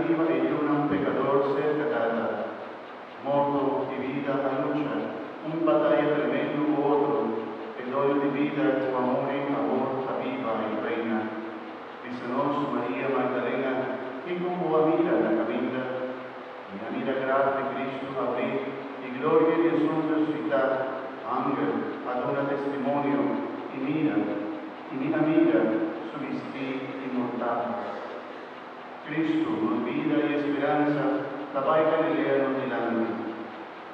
a hiba e yunan pekador serka Tata. Morto i bida a lucha un bataya tremendo ku otro, e Doño di bida ku a muri awor ta biba i reina. Bisa nos, Maria Magdalena, kiko bo a mira na kaminda? Mi a mira graf di Kristu abrí i gloria di Esun resusitá. Angel a duna testimonio i mira, i mi a mira su bistí inmortal. Kristu, nos bida i e speransa, ta bai Galilea nos dilanti.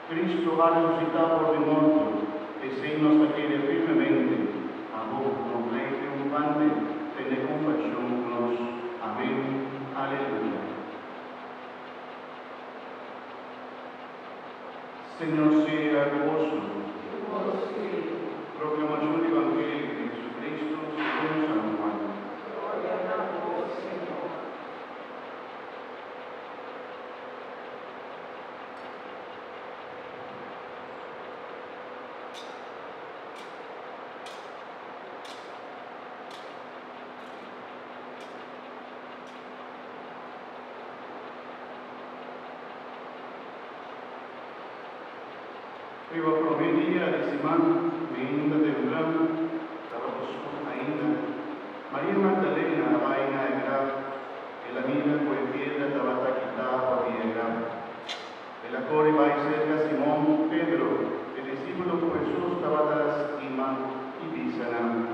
Kristu a resusitá for di morto, esei nos ta kere firmemente. Abo, nos Rei triunfante, tene kompashon ku nos. Amén. Aleluya. Señor sea ku boso. Proklamashon di Evangelio di Jesucristo segun San Juan. Gloria na bo, Señor. Riba promé dia di siman, mainta tempran, tabata oskur ainda, Maria Magdalena a bai na e graf. El a mira ku e piedra tabata kitá for di e graf. El a kore bai serka Simon Pedro, e disípulo ku Hesus tabata stima, i bisa nan,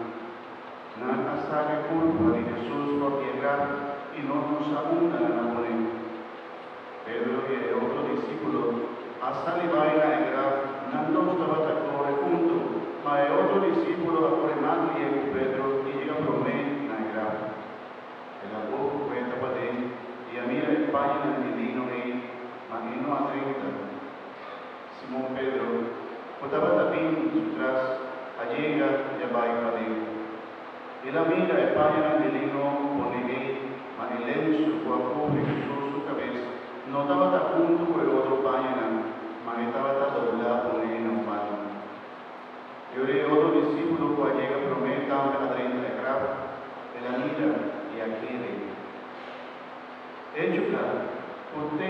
Nan a saka e kurpa di Hesus for di e graf i nos no sa unda nan a pon'é. Pedro i e otro disípulo a sali bai na e graf, nan dos tabata kore huntu, ma e otro disípulo a kore mas lié ku Pedro i yega promé na e graf. El a buk ku e tabatin i a mira e pañanan di lino ei, ma e no a drenta. Simon Pedro, ku tabata bin su tras, a yega i a bai paden. El a mira e pañanan di lino pone ei, ma e lensu ku a kubri Hesus su kabes no tabata huntu ku e otro pañanan, ma e tabata doblá pone na un banda. E ora e otro disípulo ku a yega promé tambe a drenta e graf, el a mira i a kere. Echo ta ku te.